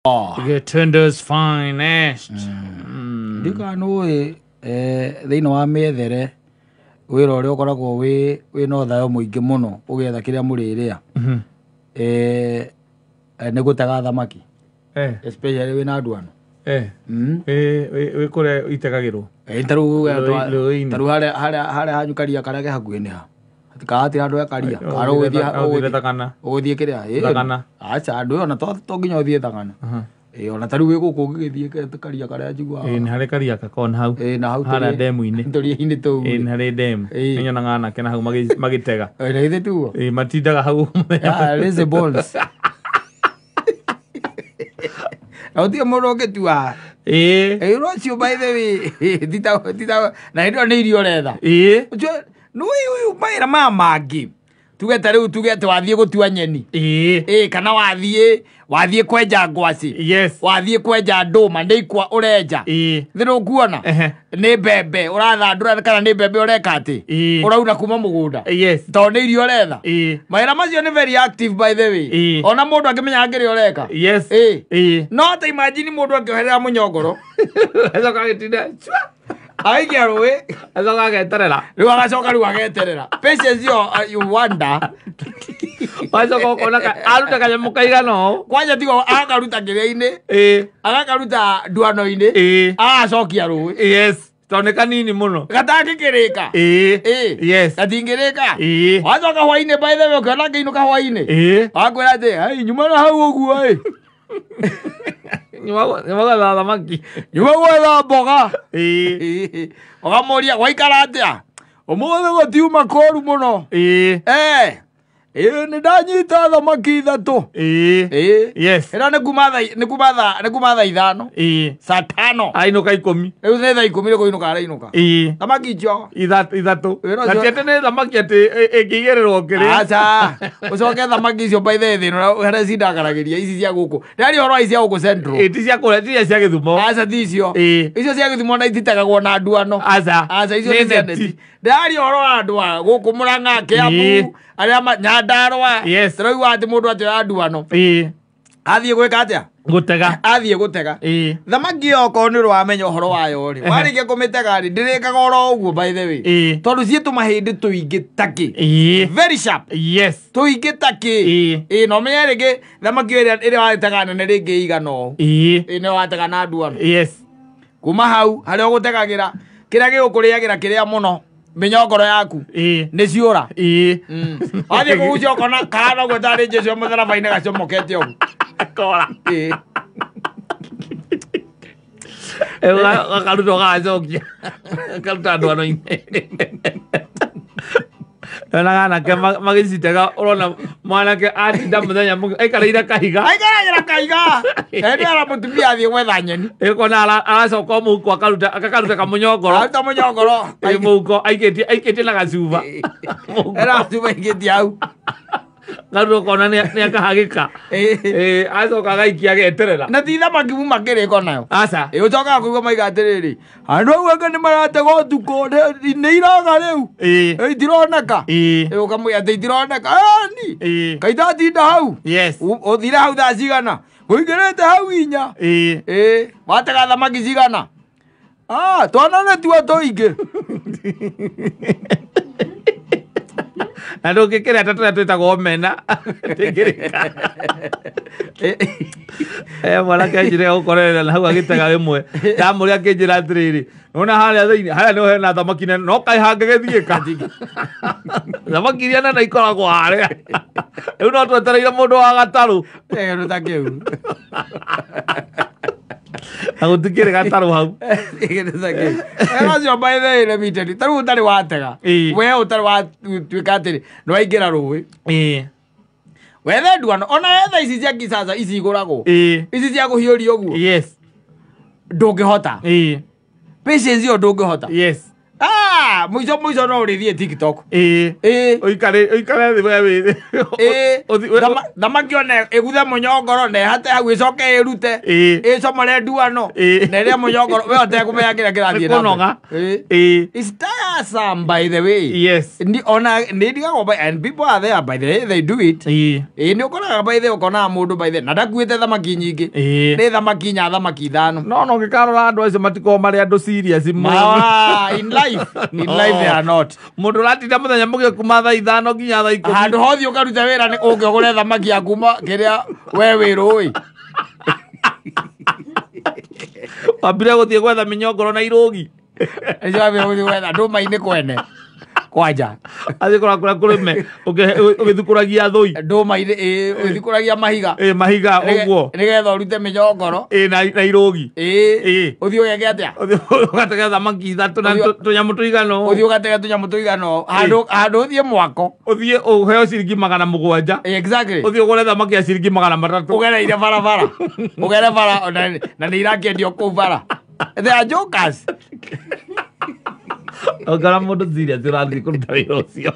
Gĩtũndũ's finest. Ndikana nũĩ thĩinĩ wa mĩethere wĩra ũrĩa ũkoragwo wĩna ũthayo mũingĩ mũno ũgĩetha kĩrĩa mũrĩrĩa nĩ gũtega thamaki, especially wĩna nduano. Wĩ kũrĩa itegagĩrwo. Ta rĩu Rũĩ-inĩ. ta rĩu harĩa hanyu karia karĩa ke hakuhĩ nĩ ha kahatira andũ e karia kana Ũgũthiĩ Thagana. ũgũthiĩ kĩrĩa Thagana. Aca andũ ona to nginya ũthiĩ Thagana. Ona ta rĩu wĩ gũkũ ũngĩgĩthiĩ karia karĩa njiguaga. Ĩĩ, nĩ harĩ karia gakoragwo na hau. Na hau Harĩa ndemu-inĩ. tũria-inĩ tũu. Ĩĩ, nĩ harĩ ndemu. Ĩĩ. Nĩnyonaga anake na hau magĩtega. Na githĩ tiguo? Ĩĩ, matindaga hau mũthenya. Ah, lazy balls. Na gũtirĩ mũndũ ũngĩtua. Ĩĩ. Ĩ, rũciũ by the way, tita na hĩndĩ ĩyo nĩ irio ũretha. Ũcio nĩũĩ ũyũ mawĩra maya mangĩ tuge ta rĩu tuge atĩ wathiĩ gũtua nyeni. Ĩĩ. Ĩ, kana wathiĩ kwenja ngwacĩ. Yes. Wathiĩ kwenja ndũma nĩ ikwa ũrenja. Ĩĩ. Thĩ nĩũkuona? Ehe. Nĩ mbembe ũrathandũra kana nĩ mbembe ũreka atĩ? Ĩĩ. Ũrauna kuma mũgũnda. Yes. Tondũ nĩ irio ũretha. Ĩĩ. Mawĩra macio nĩ very active by the way. Ĩĩ. Ona mũndũ angĩmenya kĩrĩa ũreka. Yes. Ĩĩ. Ĩĩ. No ta imagine mũndũ akĩoherera mũnyongoro. Acoka agĩtinda cua. Agaikia rũĩ. Acoka ageterera. Rĩu agacoka rĩu ageterera. Patience yo, you wonder. Wacoka ũkona aruta kanyamũ kaigana ũũ. Kwanja tigo agakaruta kĩrĩa-inĩ. Ĩĩ. Agakaruta nduano-inĩ. Ĩĩ. Agacokia rũĩ. Yes. Tondũ nĩ kanini mũno. Gatangĩkĩrĩka. Ĩĩ. Ĩĩ. Yes. Gatingĩrĩka. Ĩĩ. Wacoka hwainĩ by the way ũkĩona ngĩinũka hwainĩ. Ĩĩ. Wakwĩra atĩ, "Ai, nyuma na hau ũguo ĩ." Nyuma gwetha thamaki. Nyuma gwetha mboga. Ĩĩ. Ũkamũria waikara atĩa? Ũmũthĩ gũtiuma kũru mũno. Ĩĩ. Ĩĩ nĩ ndanyita thamaki ithatũ. Ĩĩ. Ĩĩ. Yes. Ĩno nĩ kuma thaa nĩ kuma thaa nĩ kuma thaa 5. Ĩĩ. Saa 5. Ainũka 10. Rĩu nĩ thaa 10 nĩ kũinũka arainũka. Ĩĩ. Thamaki icio. Ithatũ. Wĩra Na ũcio- ti atĩ nĩ thamaki atĩ ĩngĩigĩrĩrwo kĩrĩa. Aca. Ũcoke thamaki icio by the way thĩna harĩa cindakaragĩria ici cia gũkũ. Ndĩraria ũhoro wa ici cia gũkũ Central. Ĩĩ, ti cia kũrĩa, ti iria cia Gĩthumo. Aca ti icio. Ĩĩ. Icio cia Gĩthumo na ititegagwo na nduano. Aca. Aca icio Nĩ nĩ cia neti. neti. Ndĩraria ũhoro wa andũ a gũkũ Mũrang'a, Kĩambu, Ĩĩ. arĩa Nyandarũa. Yes. Tũraigua atĩ mũndũ atĩoya nduano. Ĩĩ. Athiĩ gwĩka atĩa? Gũtega. Athiĩ gũtega. Ĩĩ. Thamaki ĩyo okorwo nĩ ũramenya ũhoro wayo rĩ, Ehe. warĩkia kũmĩtega rĩ, ndĩrĩkaga oro ũguo by the way. Ĩĩ. Tondũ ciĩ tũmahĩndĩ tũingĩ takĩ. Ĩĩ. Very sharp. Yes. Tũingĩ takĩ. Ĩĩ. Ĩĩ na ũmenye rĩngĩ thamaki ĩyo ĩrĩa watega nene rĩngĩ ĩigana ũũ. Ĩĩ. Ĩĩ nĩyo watega na nduano. Yes. Kuma hau harĩa ũgũtegagĩra kĩrĩa gĩgũkũrĩagĩra kĩrĩa mũno mĩnyongoro yaku Ĩĩ. nĩ ciũra. Ĩĩ. Wathiĩ kũgucia ũkona kahana ũguo tarĩ Jesũ mũtharaba-inĩ gacomokete ũguo. Kora. Ĩĩ. Gakaruta ũgagacokia. Gakaruta ndwano-inĩ. Yonaga anake magĩcitega ũrona mwanake atinda mũthenya mũgima aikarĩire kahiga. Aikaragĩra kaiga. Hĩndĩ ĩyo mũtumia athiĩ gwetha nyeni. Ĩkona aracoka o mũhuko akaruta akakaruta kamũnyongoro. Aruta mũnyongoro. Ĩ mũhuko aikĩtie na gacuba. Mũhuko. Era cuba aikĩtie hau. Garuta ũkona nĩ akahagĩka. Ĩĩ. Ĩ acoka agaikia ageterera. Na ti thamaki muma kĩrĩko nayo. Aca. Ĩ ũcokaga kũigua maiga atĩrĩrĩ, andũ au angĩ nĩ maratega ũtukũ nĩ iraga rĩu. Ĩĩ. Ĩ itironeka. Ĩĩ. Ĩ ũkamwĩra atĩ itironeka. Ĩni. Ĩĩ. Kaitatinda hau. Yes. Ũthire hau thaa cigana? Ũingĩrĩte hau 4. Ĩĩ. Ĩ watega thamaki cigana? Ah, twana nĩtuo tũingĩ. Na ndũngĩkĩrĩa ta tũrĩa twĩtagwo omena. Ndĩngĩrĩka. Mwanake anjĩre gũkorerera na hau agĩtega rĩmwe. Ndamũria akĩnjĩra atĩrĩrĩ, nĩwona harĩa thĩinĩ, harĩa nĩho hena thamaki nene, no kaĩ hangĩgĩthiĩka. Thamaki iria nene ikoragwo harĩa. Rĩu no twetereire mũndũ wa gatarũ. Kĩndũ ta kĩu. Na gũtikĩrĩ gatarũ hau. Kĩndũ ta kĩu. Ũcio by the way, let me tell you, ta rĩu ũtarĩ watega. Ĩĩ. We ũtarĩ watuĩka atĩrĩ, nĩwaingĩra rũĩ. Ĩĩ. Wethe nduano, ona wetha ici cia kisasa ici igũragwo. Ĩĩ. Ici cia kũhiũria ũguo. Yes. Ndũngĩhota. Ĩĩ. Patience ĩyo ndũngĩhota. Yes. Ah, mũico mũico no ũrĩthiĩ TikTok. Ĩĩ. Ĩĩ. Ũikare ũikare thĩ we wĩ. Ĩĩ. Ũthi- Thamaki ona ĩguthe mũnyongoro na ĩhate hau ĩcoke ĩrute. Ĩĩ. Ĩcomore nduano. Ĩĩ. Na ĩrĩe mũnyongoro we ũtekũmenya kĩrĩa kĩrathiĩ na mbere. Nĩ kũnoga. Ĩĩ. Ĩĩ. It's tiresome by the way. Yes. Ndi ona nĩ ndigagwo by and people are there by the way they do it. Ĩĩ. Ĩĩ nĩ ũkoraga by the way ũkonaga mũndũ by the na ndakuĩte thamaki nyingĩ. Ĩĩ. Nĩ thamaki inya thamaki ithano. No no ngĩkarora andũ acio matikoragwo marĩ andũ serious mũno. Ah, in life, in No. life they are not. Mũndũ ũratinda mũthenya mũgima kuma thaa 5 nginya thaa 10. Handũ hothe ũkaruta wĩra nĩ ũke ũgũre thamaki ya kuma kĩrĩa we wĩ rũĩ. Wambire gũthiĩ gwetha mĩnyongoro na irũgi. Nĩcio wambire gũthiĩ gwetha ndũma-inĩ kwene kwanja. Athiĩ kũrĩa kũrĩa kũrĩme ũgĩthukũragia thũi. Ndũma-inĩ ĩĩ ũgĩthikũragia mahiga. Ĩĩ mahiga ũguo. Nĩgetha ũrute mĩnyongoro. Ĩĩ na irũgi. Ĩĩ. Ĩĩ. Ũthiĩ ũgeke atĩa? Ũthiĩ ũgatega thamaki ithatũ na tũnyamũ tũigana ũũ. Ũthiĩ ũgatege tũnyamũ tũigana ũũ. Handũ handũ ũthiĩ mwako. Ũthiĩ ũheo ciringi 700. Exactly. Ũthiĩ ũgũre thamaki ya ciringi 300. Ũgereire barabara. Ũgere bara na nĩ irakĩendio kũu bara. They are jokers. Ũngora mũndũ serious ũrathiĩ kũruta wĩra ũcio.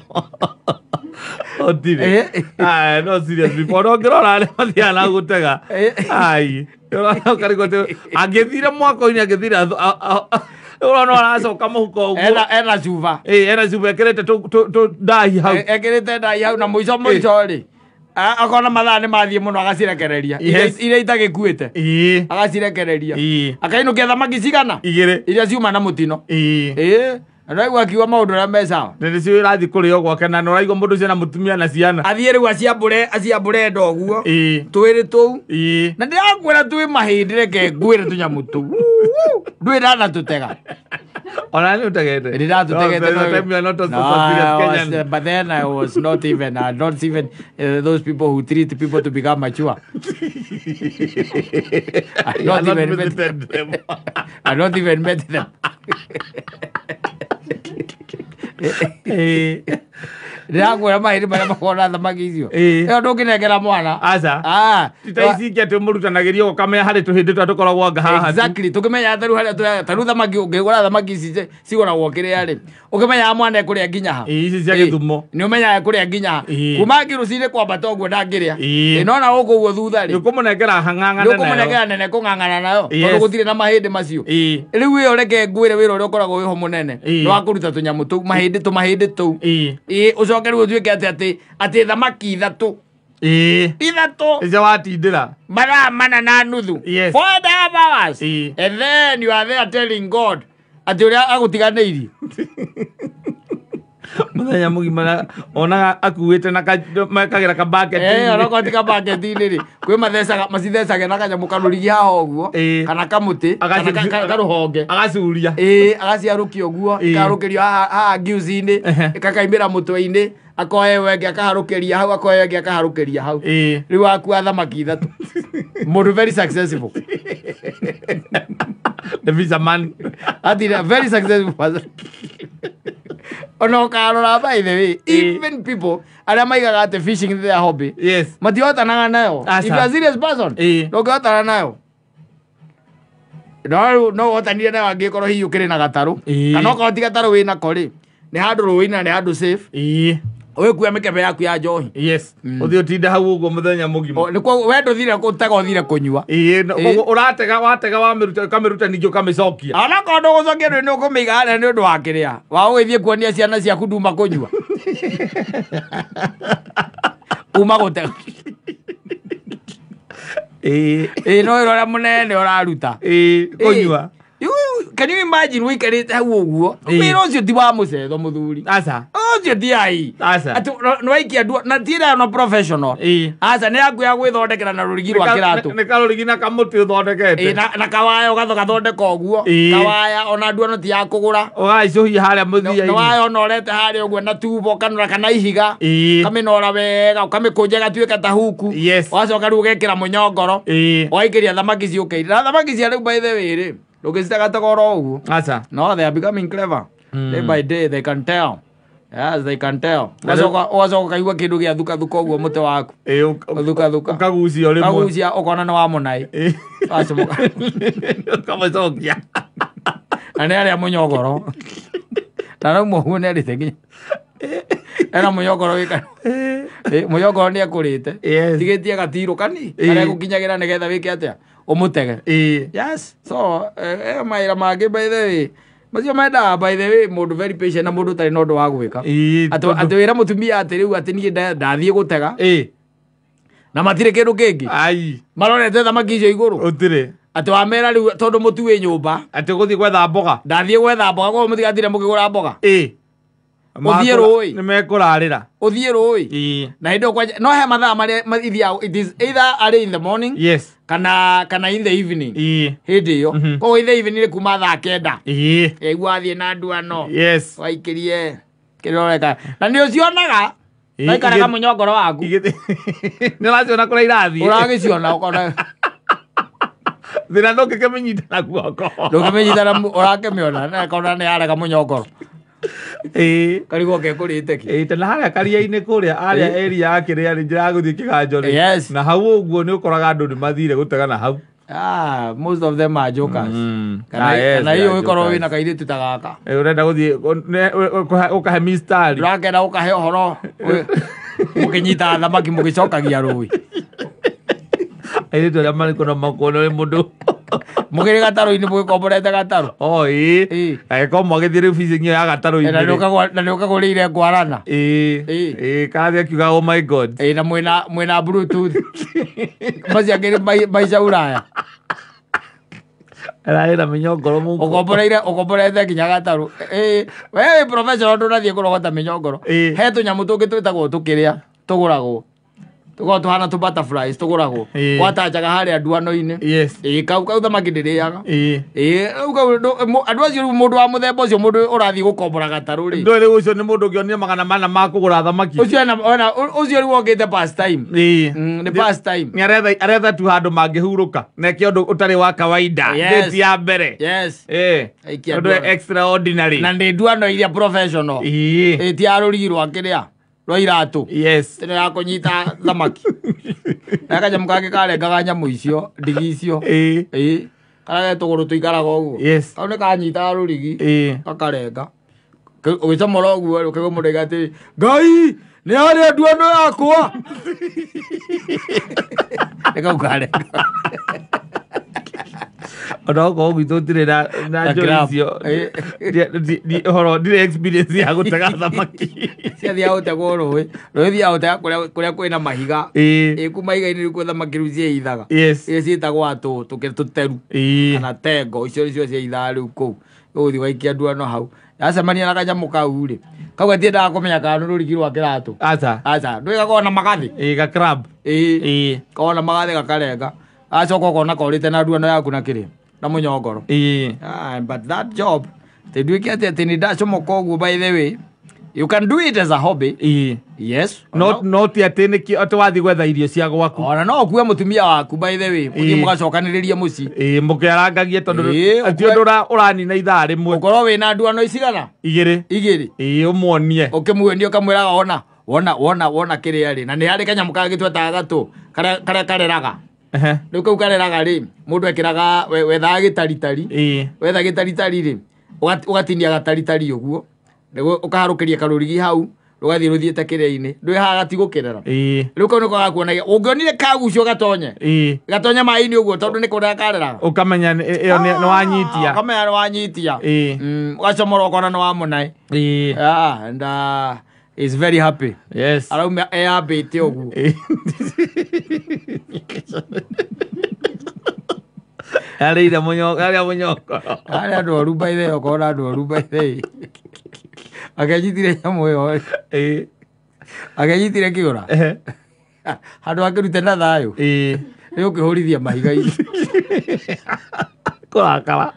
Ũtirĩ. Eh. Ai, no serious people. Ona ũngĩrora arĩa mathiaga na gũtega. Eh. Ai. Ũrona ũkarigwo atĩ angĩthire mwako-inĩ angĩthire ũrona aracoka mũhuko ũguo. Ena ena cuba. Ĩĩ ena cuba ĩkĩrĩte tũ ndahi hau. Ekĩrĩte ndai hau na mũico mũico rĩ. Akona mathaa nĩ mathiĩ mũno agacirekereria. Yes. Iria itagĩkuĩte. Ĩĩ. Agacirekereria. Ĩĩ. Akainũkia thamaki cigana? Igĩrĩ. Iria ciuma na mũtino. Ĩĩ. Ĩĩ. Na ndĩraigua akiuga maũndũ ũrĩa me sawa. Na nĩcio ĩrathiĩ kũrĩo gwake na nĩ ũraigua mũndũ ũcio na mũtumia na ciana. Athiĩ rĩu aciambũre aciambũre nda ũguo. Ĩĩ. Twĩrĩ tũu. Ĩĩ. Na ndĩrakwĩra twĩ mahĩndĩ reke ngwĩre tũnyamũ tũu. Ndwĩ ndanatũtega. Ona nĩ ũtegete. Ndĩratũtegete. No, time you are not a No, super serious I was, Kenyan. but then I was not even not even those people who treat people to become mature. I You are not not even met visited them. I not even met them. Ĩĩ. Ndĩrakwĩra mahĩndĩ marĩa makoragwo na thamaki icio. Ĩĩ. Ĩyo ndũngĩnengera mwana. Aca. Ah, Ti ta ici ingĩ atĩ mũrutanagĩria ũkamenya harĩ tũhĩndĩ tũrĩa tũkoragwo anga haha. Exactly. Tũkĩmenya tarĩu harĩa tarĩu thamaki ũngĩgũra thamaki ici cigũragwo kĩrĩa rĩ. Ũkĩmenyaga mwana ekũrĩa nginya ha. Ĩĩ, ici cia Gĩthumo. Nĩ ũmenyaga ekũrĩa nginya ha. Ĩĩ. Kuma ngĩ rũcinĩ kwambata ũguo ndangĩrĩa. Ĩĩ. Ĩĩ, no na gũkũ ũguo thutha rĩ. Nĩ ũkũmũnengera hang'ang'ane Nĩ ũkũmũnengera nene kũng'ang'ana nayo. Yes. Tondũ gũtirĩ na mahĩndĩ macio. Ĩĩ. Rĩu ĩyo reke ngwĩre wĩra ũrĩa ũkoragwo wĩho mũnene. Ĩĩ. Nĩ wa kũruta tũnyamũ tũu mahĩndĩ tũmahĩndĩ tũu. Ĩĩ. Ĩĩ, ũcoke rĩu ũtuĩke atĩ atĩ atĩ thamaki ithatũ. Ĩĩ. Ithatũ. Icio watindĩra. Mathaa 4.5. Yes. 4.5 hours. Ĩĩ. And then you are there telling God atĩ ũrĩa agũtiganĩirie. Mũthenya mũgima onaga akuĩte na mekagĩra kabaketi. Eh, onokorwo ti kabaketi-inĩ rĩ, kwĩ mathecaga macithecage na kanyamũ karũrigi haha ũguo Ĩĩ. kana kamũtĩ kana karũhonge. Agacuria. Ĩĩ, agaciarũkia ũguo, Ĩĩ. ikaharũkĩrio haha haha ngiuci-inĩ, Ehe. ĩkakaimĩra mũtwe-inĩ, akoya ĩyo ĩngĩ akaharũkĩria hau, akoya ĩyo ĩngĩ akaharũkĩria hau. Ĩĩ. Rĩu akua thamaki ithatũ. Mũndũ very successful. The fisherman. Atira very successful person. Ona ũkarora by the way, Ĩĩ. even people arĩa maigaga atĩ fishing is their hobby, Yes. matihotanaga nayo. Aca. If you are a serious person, Ĩĩ. ndũngĩhotana nayo. No rĩu no ũhotanire nayo angĩkorwo hihi ũkĩrĩ na gatarũ. Ĩĩ. Kana okorwo ti gatarũ wĩnako rĩ, nĩ handũ rũĩ-inĩ na nĩ handũ safe. Ĩĩ. Ũgĩkua mĩkebe yaku ya njohi. Yes. Ũthiĩ ũtinde hau ũguo mũthenya mũgima. Nĩkuo we ndũthire gũtega ũthire kũnyua. Ĩĩ, Ĩĩ. koguo ũratega watega wamĩruta ũkamĩruta ningĩ ũkamĩcokia. Onakorwo ndũgũcokia ndũĩ nĩ ũkũmĩiga harĩa nĩ ũndũ wa kĩrĩa. Wa ũgĩthiĩ kuonia ciana ciaku nduma kũnyua. Uma gũtega. Ĩĩ. Ĩĩ no wĩra ũrĩa mũnene ũraruta. Ĩĩ, kũnyua. Can you imagine ũikarĩte hau ũguo? Ĩĩ. Wĩra ũcio ti wa mũcetho mũthuri. Aca. Ũcio ti ai. Aca. Atĩ nĩ waikia ndua na ti ĩrĩa no professional. Ĩĩ. Aca nĩ yaku ya gwĩthondekera na rũrigi rwa kĩratũ. Nĩ karũrigi na kamũtĩ ũthondekete. Ĩĩ, na kawaya ũgathondeka ũguo. Ĩĩ. Kawaya ona nduano ti ya kũgũra. Ũgacicũhia harĩa Nĩ mũthia-inĩ. waya ũnorete harĩa ũguo na tubo kanora kana ihiga. Ĩĩ. Ũkamĩnora wega ũkamĩkũnja ĩgatuĩka ta huku. Yes. Ũgacoka rĩu ũgekĩra mũnyongoro. Ĩĩ. Ũgaikĩria thamaki ciũkĩire. Na thamaki cia rĩu by the way rĩ, ndũngĩcitega togoro ũguo. Aca. No, they are becoming clever. Day by day they can tell. Yes, they can tell. Ũgacoka ũgacoka ũkaigua kĩndũ gĩa thukathuka ũguo mũtĩ waku. Ĩĩ, Ũthukathuka. ũkagucia o rĩmwe. Ũkagucia ũkona nĩ wa mũnaĩ. Ĩĩ. Ũgacomoka. Ũkamũcokia. Na nĩ arĩa mũnyogoro. Tarauma ũguo nĩ arĩte nginya ena mũnyongoro wĩ kanua. Mũnyongoro nĩ akũrĩte. Yes. Tigĩtie gatirũ kani Ĩĩ. karĩa gũkinyagĩra nĩgetha wĩke atĩa ũmũtege. Ĩĩ. Yes, so mawĩra mangĩ by the way macio mendaga by the way mũndũ very patient na mũndũ ũtarĩ na ũndũ wa gwĩka. Ĩĩ, Atĩ tondũ- atĩ wĩra mũtumia atĩ rĩu atĩ niĩ ndathiĩ gũtega Ĩĩ. na matirĩ kĩndũ kĩngĩ Ai. marorete thamaki icio igũrũ Ũtirĩ. atĩ wamera rĩu tondũ mũtu wĩ nyũmba Atĩ ũgũthiĩ gwetha mboga. ndathiĩ gwetha mboga koguo mũtigatire mũkĩgũra mboga. Ĩĩ. Ũthiĩ rũĩ. Nĩ mekũrarĩra. Ũthiĩ rũĩ. Ĩĩ. Na hĩndĩ ĩyo kwanja no he mathaa marĩa ithiaga it is either early in the morning Yes. kana in the evening. Ĩĩ. Hĩndĩ ĩyo Mhm. koguo in the evening nĩ kuma thaa 9. Ĩĩ. Yaigua athiĩ na nduano. Yes. Waikirie kĩrĩa ũreka na nĩ ũcionaga Ĩĩ, waikaraga mũnyongoro waku. Nĩ ũraciona kũrĩa irathiĩ. Ũragĩciona ũkona Thĩna ndũngĩkĩmĩnyita na guoko. ndũngĩmĩnyita na ũrakĩmĩona na ĩkona nĩ yarega mũnyongoro. Ĩĩ. Karigwo kekũrĩte kĩ. Ĩĩ, tena harĩa karia-inĩ kũrĩa arĩa area ya kĩrĩa rĩ njĩra ya gũthiĩ kĩganjo rĩ. Yes. Na hau ũguo nĩ ũkoraga andũ nĩ mathire gũtega na hau. Ah, most of them are jokers. Kana Ah, yes, kana they hiyo are ũgĩkorwo jokers. wĩna kairĩtu ta gaka. Ĩĩ, ũrenda gũthiĩ ũkahe mistari. Ũrakenda ũkahe ũhoro mũkĩnyita thamaki mũgĩcokagia rũĩ. Airĩtu arĩa marĩ kũna makuona nĩ mũndũ. Mũkĩrĩ gatarũ-inĩ mũgĩkomborete gatarũ. Oh, ĩĩ. Ĩĩ. Angĩkorwo mwagĩthiĩ rĩu fishing ĩyo ya gatarũ-inĩ Na rĩ. nĩ ũkagũrĩire ngwarana. Ĩĩ. Ĩĩ. Ĩĩ, karathiĩ akiuga oh my God. Ĩĩ, na mwĩna bluetooth. Macio angĩ nĩ maica Ulaya. Ararĩ na mĩnyongoro mũhuko. Ũkomboreire ũkomborete nginya gatarũ. Ĩĩ, we wĩ professional ndũnathiĩ kũrogota mĩnyongoro. Ĩĩ. He tũnyamũ tũngĩ twĩtagwo tũkĩrĩa tũgũragwo. Tũkoragwo tũhana tũ butterflies tũgũragwo. Ĩĩ. Watanjaga harĩa nduano-inĩ. Yes. Ĩĩ, kau thamaki ndĩrĩaga. Ĩĩ. Ĩĩ, rĩu kau andũ acio rĩu mũndũ wa mũthemba ũcio mũndũ ũrathiĩ gũkombora gatarũ rĩ. Ndũĩ rĩu ũcio nĩ mũndũ ũngĩonire 400 ma kũgũra thamaki. Ũcio ena ũcio rĩu okĩte pastime. Ĩĩ. Nĩ pastime. Nĩ aretha tu handũ mangĩhurũka na eke ũndũ ũtarĩ wa kawaida. Yes. Date ya mbere. Yes. Ĩĩ. Aikia Ũndũ ndwara. extraordinary. Na nĩ nduano iria professional. Ĩĩ. Ĩĩ, ti ya rũrigi rwa kĩrĩa rwa iratũ. Yes. Ĩno ya kũnyita thamaki. Na kanyamũ kangĩ karengaga nyamũ icio, ndigi icio. Ĩĩ. Ĩĩ. Karĩa ge tũgũrũ tũikaraga ũguo. Yes. Kau nĩ kanyitaga rũrigi. Ĩĩ. Gakarenga. Ũgĩcomora ũguo rĩ, ũkaigua mũndũ oiga atĩrĩ, Ngai, nĩ harĩa nduano yakwa. Nĩ kau karenga. Ona okorwo gwitũ gũtirĩ na Na njũĩ crab. icio. Ĩĩ. Ũhoro ndirĩ experience ya gũtega thamaki. Ciathiaga gũtegwo rũĩ. Rũĩ thiaga gũtega kũrĩa kwĩna mahiga. Ĩĩ. Ĩĩ, kuu mahiga-inĩ nĩkuo thamaki rĩu ciĩhithaga. Yes. Iria ciĩtagwo atũ tũteru. Ĩĩ. Kana tengo icio nĩcio ciĩhithaga rĩu kũu. Ũgũthiĩ ũgaikia nduano hau. Yacemania na kanyamũ kau rĩ, kau gatiendaga kũmenya kana nĩ rũrigi rwa kĩratũ. Aca. Aca, ndũĩ gakoragwo na magathĩ. Ĩĩ, ga crab. Ĩĩ. Ĩĩ. Koragwo na magathĩ gakarenga. Agacoka ũkona korĩte na nduano yaku na kĩrĩa na mũnyongoro. Ĩĩ. Ah, but that job atĩ nduĩke atĩ nĩ ndacomoka ũguo by the way you can do it as a hobby. Ĩĩ. Yes. No ti atĩ nĩkĩo atĩ wathiĩ gwetha irio cia gwaku. Ona no ũkue mũtumia waku by the way mũthiĩ Ĩĩ. mũgacokanĩrĩrie mũciĩ. Ĩĩ, mũkĩarangagie tondũ Ĩĩ, ti ũndũ ũranina ithaa rĩmwe. Ũkorwo wĩna nduano icigana? Igĩrĩ. Igĩrĩ. Ĩĩ, ũmuonie. Ũkĩmuonia ũkamwĩraga wona wona wona wona kĩrĩa rĩ na nĩ harĩ kanyamũ kangĩ twetaga gatũ karĩa kareraga. Ehe. Rĩu kau kareraga rĩ mũndũ ekĩraga wethaga gĩtaritari. Ĩĩ. Wetha gĩtaritari rĩ ũgatinia gataritari ũguo nĩguo ũkaharũkĩria karũrigi hau rũgathiĩ rũthiĩte kĩrĩa-inĩ ndũĩ haha gatigũkĩrera. Ĩĩ. Rĩu kau nĩko gakuonagia ũngĩonire kagucio gatonye. Ĩĩ. Gatonye maĩ-inĩ ũguo tondũ nĩ kũrera kareraga. Ũkamenya ĩyo nĩ wanyitia. Ũkamenya nĩ wanyitia. Ĩĩ. Ũgacomora ũkona nĩ wamũnae. Ĩĩ. Ah, and is very happy. Yes. Arauma eyambĩte ũguo. Ĩĩ. Arĩire mũnyongoro, arĩa mũnyongoro. Arĩa andũ oru by the way, ũkona andũ oru by the way. Akĩnyitire nyamũ ĩyo. Ĩĩ. Akĩnyitire kĩũra. Ehe. Handũ akĩrute na thayũ. Ĩĩ. Nĩ ũkĩhũrithia mahiga-inĩ. Kũrakara.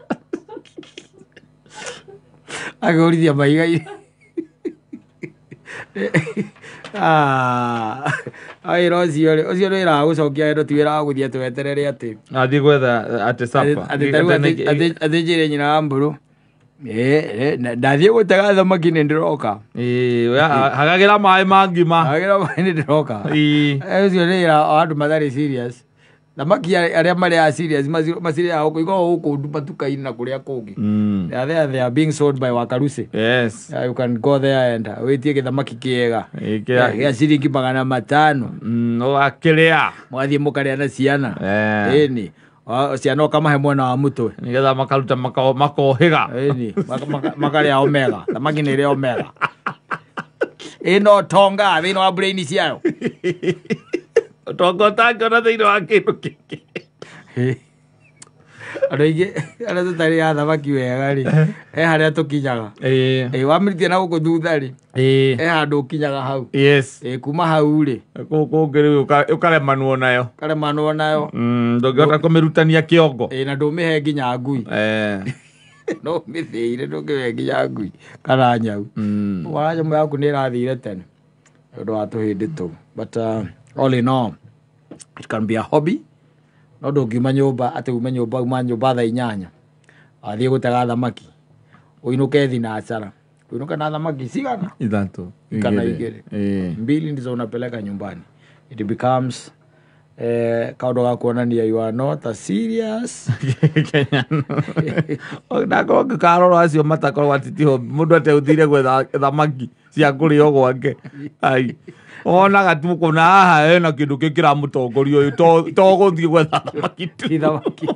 Akĩhũrithia mahiga-inĩ. Ah, wĩra ũcio rĩ, ũcio nĩ wĩra wa gũcokia wendo ti wĩra wa gũthiĩ atĩ weterere atĩ. Athiĩ gwetha atĩ supper. Atĩ ta rĩu atĩ njĩre nyina wa mbũrũ. Ndathiĩ gũtega thamaki nĩ ndĩroka. Ĩĩ, hagagĩra maĩ ma ngima. Hagagĩra maĩ nĩ ndĩroka. Ĩĩ. Ũcio nĩ wĩra wa andũ matarĩ serious. Thamaki arĩa marĩa serious macirĩaga gũkũ ikoragwo gũkũ matuka-inĩ na kũrĩa kũngĩ. They are there, they are being sold by Wakarusi. Yeah, you can go there and wĩtie gĩthamaki kĩega. Ĩ, kĩa- Gĩa ciringi 500. Ũgakĩrĩa. Mũgathiĩ mũkarĩa na ciana. Eh. Ĩni. Ciana ũkamahe mwena wa mũtwe. Nĩgetha makaruta makohĩga. Ĩni. Makarĩa omega. Thamaki nĩ ĩrĩ omega. Ĩno tonga thĩinĩ wa brain ciayo. Ũtonga ũtangĩona thĩinĩ wa kĩndũ kĩngĩ. Andũ aingĩ arĩa tũtarĩaga thamaki wega rĩ, he harĩa tũkinyaga. Ĩ, wamĩrutia na gũkũ thutha rĩ, he handũ ũkinyaga hau. Ĩ, kuma hau rĩ, Kũu kũngĩ rĩu ũkaremanwo nayo. karemanwo nayo. Ndũngĩhota kũmĩrutania kĩongo. Ĩ, na ndũmĩhe nginya ngui. No ũmĩthĩire ndũngĩhe nginya ngui kana nyau. Wara nyamũ yaku nĩ ĩrathire tene nĩ ũndũ wa tũhĩndĩ tũu. But all in all, it can be a hobby. No ndũngiuma nyũmba atĩ ume nyũmba uma nyũmba thaa 8 wathiĩ gũtega thamaki ũinũke thinacara ũinũke na thamaki cigana 3 kana 2 mbili ndizo unapeleka nyumbani. It becomes kaũndũ ga kuonania you are not a serious Kenyan. Ndakorwo ngĩkarora acio matakorwo atĩ ti hobby mũndũ ateũthire gwetha thamaki cia kũrĩo gwake. Ai. Wonaga tu kũna haha hena kĩndũ kĩ kĩramũtongoria ũyũ to gũthiĩ gwetha thamaki tu. Ti thamaki.